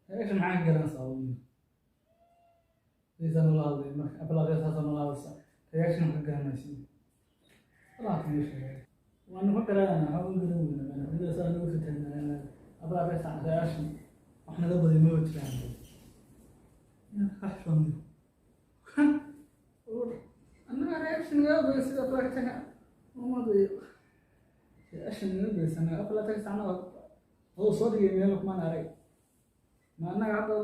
Reaction maxaa ka garanaysaa adigu? Sidiisaa noola hadlay marka afar saasaa noola hadlaysa, reaction ka garanaysa walaaka ma sheegay, waanu ka garanayna, waxba u garan weyna mana saa nagu fitana 24 saac reaction wax naga badiyo maba jiraan. Xashoonayo annaga reaction naga badiyo sida 24 umadu reaction naga badiysa annaga 24 saacna adoo soo dhigay meel kumaan arag. Ma annaga hadda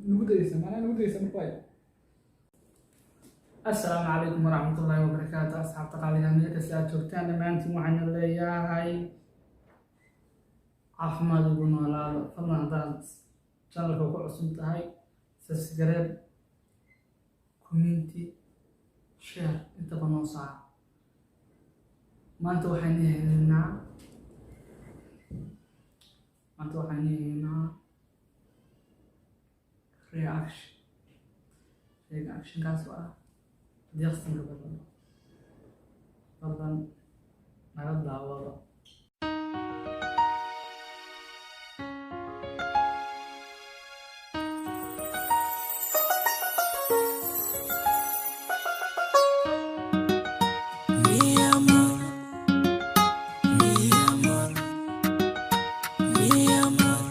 nagu daysa, maanaa nagu daysa marka waay. Assalaamu calaykum waraxmatullaahi wabarakaatu, asxaabta qaaliga meel kasta aad joogtaan dhammaantiin, waxaana leeyahay caafimaad ugu noolaado. Fadlan haddaad channelka ku cusub tahay, subscribe, comment, share intaba noo saaca. Maanta waxaynu haynaa reaction, reactionkaas oo ah Deeqsanka badan. Fadlan nala daawado. Mi amor, mi amor, mi amor.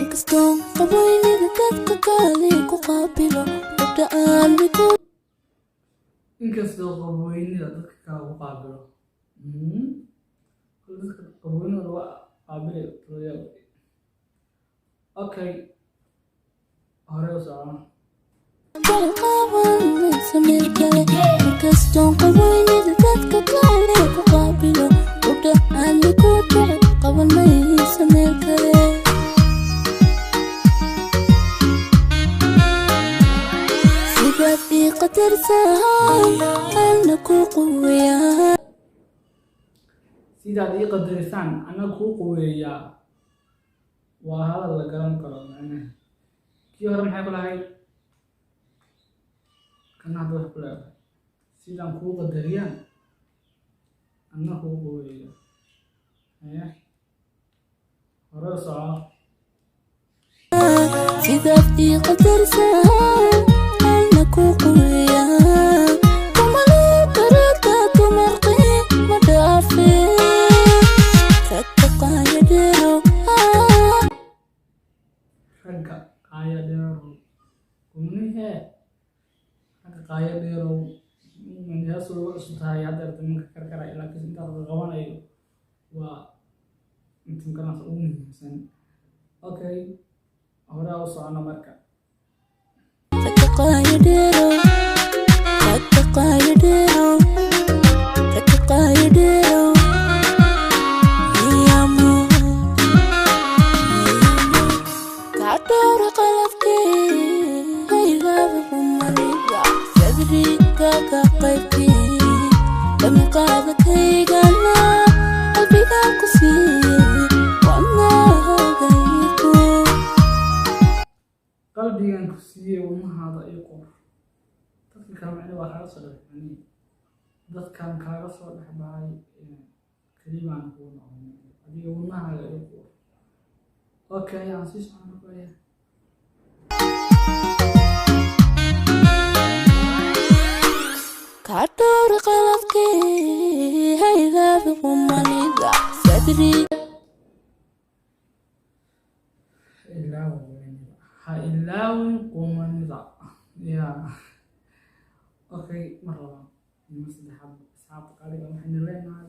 Inkastoo qaboynida dadka kale ku qaabilo gabdha aan ku Inkastoo qabweynida dadka kale ku qaabilo. Kul dadka qabweynida lagu qaabilayo tolayaal. Okay, hore u soco. Qabanaysa meel kale. Inkastoo qaboynida dadka kale ku qaabilo gabdha aan ku jecel, qaban maysa meel kale. Sidaad ii qadarsahay ana ku quweyaa. Sidaad ii qadarisaan anna kuu quweeyaa, waa hadal la garan karo macnaha. Kii hore maxay ku lahayd? Kana hadda wax ku leedahay, sidaan kuu qadariyaan anna kuu quweeya. Haye, hore u soco. Sidaad ii qadarsahay ana ku quweyaa, kumale karata dumarqii ma dhaafe ragga qaaya dheerow. Ragga qaaya dheerow kumnihee, ragga qaaya dheerow heesu ugu cusub tahay haddeerta ninka karkaraya, laakiin intaas la qabanayo waa intan kanaas ugu muhiimsan. Okay, hore u socono marka. Ragga qaaya dheerow, ragga qaaya dheerow, ragga qaaya dheerow. Mi amor, kaa dhowra qalabkii haylaaba xumanida sadrigaaga qaybkii damiqaadakaygana qalbigaa ku siiyey wadnahagayku. Qalbigan ku siiyey wadnahaada ii qor. Dadka kale macni waa kaaga soo dhex macnihi, dadkan kaaga soo dhex baxay keli baan kuu noqon, adiga wadnahaaga ii qor. Okay, aan sii socono koya. Kaa dhowra qalabkii haylaabi qumanida sadri Ilaawin qumanida, ha ilaawin qumanida ya. Okay, mar labaad iyo mar saddexaad, asxaabta qaaliga, waxaynu leenahay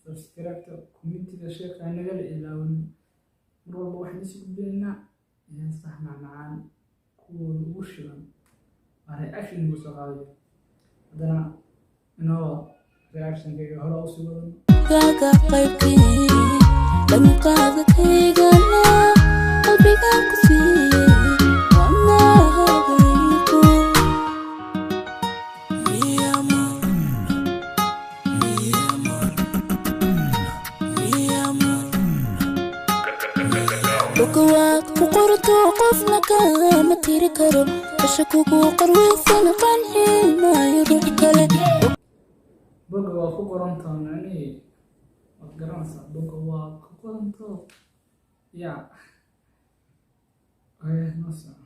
subscribe-ta, commentiga, sheeka nagala ilaawin. Mar walba waxaan isu gudbinaynaa heesaha macmacaan kuwooda ugu shidan, waa reaction ugu soo qaadaya. Haddana inoo reactionkayga hore usii wadano. Gaaga qaybkii damiqaadakaygana qalbigaa ku siiyey wadnahagayku. Mi amor, mi amor, mi amor. Dhulka waad ku qorto, qofna kama tiri karo, kasha kugu qarweysan qanci maayo ruux kale. Boga waa ku qorantaa, macnihii waad garanaysaa, boga waa ku qorantoo ya. Haye, noo soco.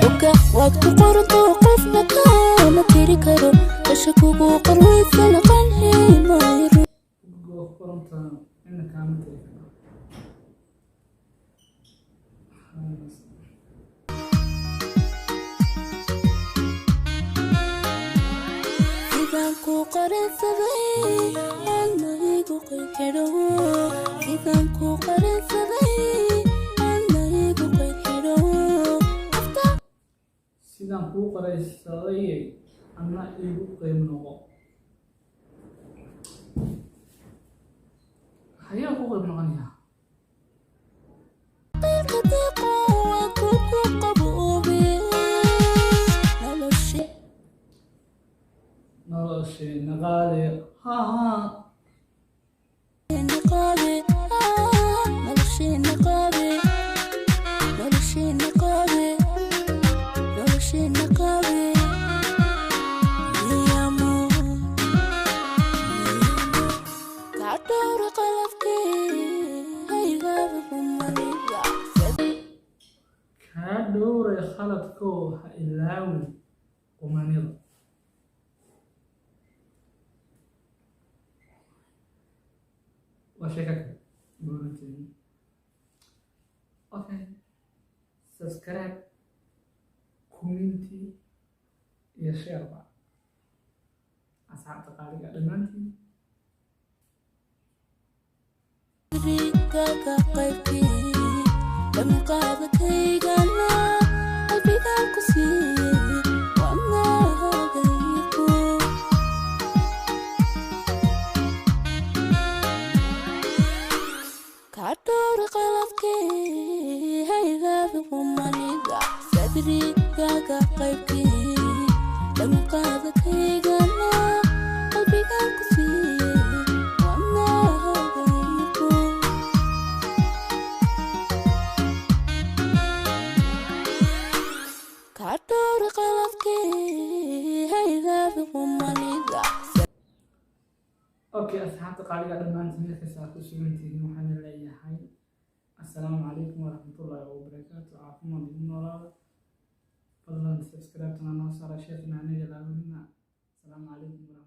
Oga waad ku qoranto, qofna kaama tiri karo, kasha kugu qarwaysana qanci maayo. Buugga ku qoranta ina kaama tiri karo. Haye, noo soco. Sidaan ku qaransaday ana igu qeyd xidho, sidaan ku qaransaday ana igu qeyd xidho afta. Sidaan kuu qaraysaday anna iigu qeyb noqo. Hayaan ku qeyb noqonayaa. Qaylka deeqo waa kugu qaboobe noloshe. Nolosheena qaali ha ha. Qabe, nolosheena qabe, nolosheena qabe, nolosheena qabe. Mi amor, kaa dhowra qalabkee haygaaba humaniga. Kaa dhowray khaladkoo, ha ilaawin qumanida. Waa sheeko kale buuranteeni. Okay, subscribe, comment iyo share ba asxaabta qaaliga dhammaantiin. Kaga qaybkii dhamqaadakaygana qalbigaan ku siiyey wadnaagayku. Kaa dhowra qalabkee haygaabi humaniga, sadrigaaga qaybkii dhamqaadakaygana qalbigaan ku siiyey wadnaagayku. Kaa dhowra qalabkee haygaabi humaniga. Okay, asxaabta qaaliga dhammaantiin meel kasta aad ku sugantihiin, waxaana leeyahay assalaamu calaykum waraxmatullaahi wabarakaatu. Caafimaad igu noolaada. Fadlan subscribe-tana noo saara, sheekna aniga laawinina. Asalaamu calaykum waraxmatullahi.